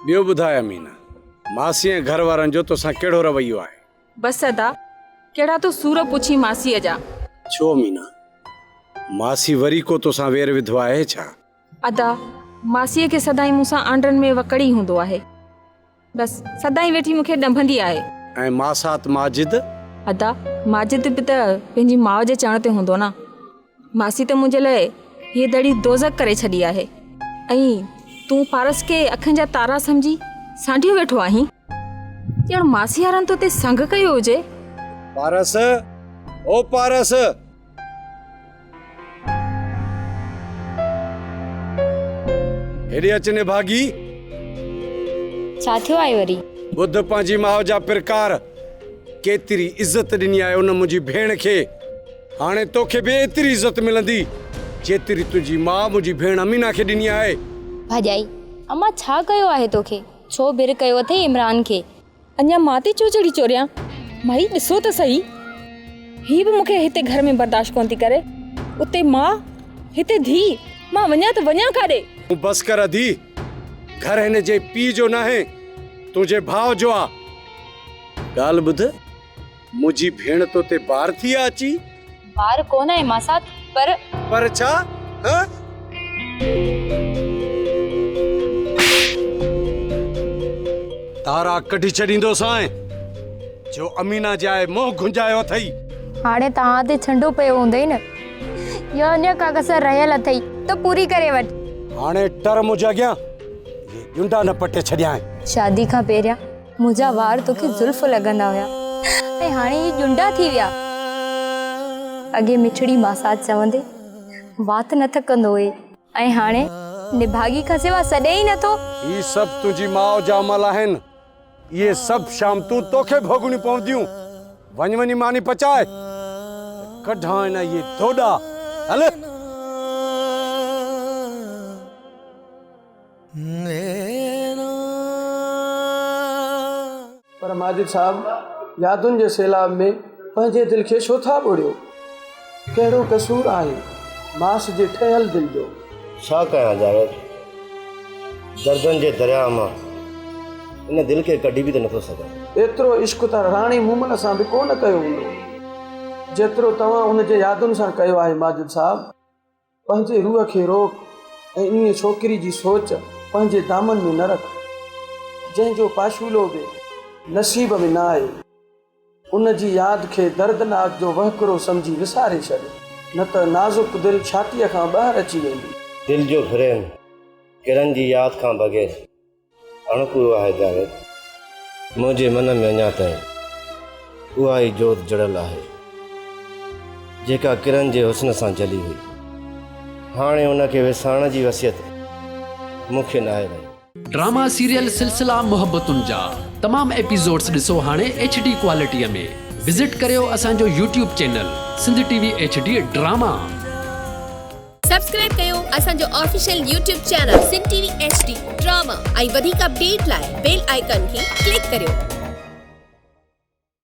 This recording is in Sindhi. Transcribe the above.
ٻيو ٻڌاء امينه، ماسي ۽ گهر وارن جو توسان ڪهڙو رويو آهي؟ بس ادا، ڪهڙا ٿو سور پڇين ماسيء جا. ڇو امينه، ماسي وري ڪو توسان وير وڌو آهي ڇا؟ ادا، ماسيء کي سدائين مون سان آنڊن ۾ وڪڙ ئي هوندو آهي. بس سدائين ويٺي مون کي ڏنڀندي آهي. ۽ ماسات ماجد؟ ادا، ماجد به ته پنهنجي ماء جي چوڻ تي هوندو نه. ماسي ته منهنجي لاء هيء دڙي دوزخ ڪري ڇڏي آهي ۽ تون پارس کي اکين جا تارا سمجهي سانڍيو ويٺو آهين. ڄڻ ماسي وارن تو تي سنگ ڪيو هجي. پارس! او پارس! هيڏي اچ نڀاڳي. ڇا ٿيو آهي وري؟ ٻڌ پنهنجي ماء جا پرڪار. ڪيتري عزت ڏني آهي ان منهنجي ڀيڻ کي. هاڻي توکي به ايتري عزت ملندي، جيتري تنهنجي ماء منهنجي ڀيڻ امينه کي ڏني آهي. ڀاڄائي، امان ڇا ڪيو آهي توکي؟ ڇو بر ڪيو اٿئي عمران کي؟ اڃا مان ٿي چوچڙي چوريان. مائي ڏسو ته سهي. هي به مون کي هتي گهر ۾ برداشت ڪونه ٿي ڪري. اتي ماء، هتي ڌيء. مان وڃان ته وڃان ڪاڏي؟ تون بس ڪر ادي. گهر هن جي پيء جو ناهي، تنهنجي ڀاء جو آ. ڳالهه ٻڌ، منهنجي ڀيڻ تو تي بار ٿي آ اچي؟ بار ڪونه آهي ماسات، پر. پر ڇا؟ هه؟ تارا ڪڍي ڇڏيندوسانء، جو امينا جي آء منهن گهنجايو اٿئي. هاڻي توهان تي ڇنڊو پيو هوندئي نه؟ يا اڃا ڪا ڪسر رهيل اٿئي ته پوري ڪري وٺ. هاڻي ٽر منهنجي اڳيان، اهي ڄنڊا نه پٽي ڇڏيانء. شادي کان پهريان منهنجا وار توکي زلف لڳندا هيا ۽ هاڻي هي ڄنڊا ٿي ويا. اڳي مٺڙي ماسات چوندي وات نه ٿڪندو هئي ۽ هاڻي نڀاڳي کان سوا سڏي ئي نٿو. هي سڀ تنهنجي ماء جا عمل آهن. اهي سڀ شامتون توکي ڀوڳڻيون پونديون. وڃ وڃي ماني پچاء ته ڪڍان هن اهي ڌوڏا. هل. پر ماجد صاحب يادن جي سيلاب ۾ پنهنجي دل کي ڇو ٿا ٻوڙيو؟ ڪهڙو قصور آهي ماس جي ٺهيل دل جو؟ ڇا ڪيان جاويد، دردن جي درياهه مان ان دل کي ڪڍي به ته نٿو سگهان. ايترو عشق ته راڻي مومل سان به ڪو نه ڪيو هوندو، جيترو توهان ان جي يادن سان ڪيو آهي ماجد صاحب. پنهنجي روح کي روڪ ۽ انهيء ڇوڪري جي سوچ پنهنجي دامن ۾ نه رک، جنهن جو پاشولو به نصيب ۾ نه آهي. ان جي ياد کي دردناڪ جو وهڪرو سمجهي وساري ڇڏ، نه ته نازڪ دل ڇاتيء کان ٻاهر اچي ويندي. دل جو فريم ڪرن جي ياد کان بغير اڻپورو آهي جاويد. منهنجي من ۾ اڃا تائين اها ئي جوت جڙيل آهي، جيڪا ڪرن جي حسن سان جلي هئي. هاڻي ان کي وسارڻ جي وصيت مون کي ناهي رهي. ڊراما سيريل سلسلا محبتن جا تمام ايپيسوڊس ڏسو هاڻي ايڇ ڊي ڪوالٽي ۾ وزٽ ڪريو اسان جو YouTube channel Sindh T V H D drama. Subscribe ڪيو اسان جو official YouTube channel Sindh T V H D drama ۽ وڌيڪ اپڊيٽ لاء بيل آئيڪان کي ڪلڪ ڪريو.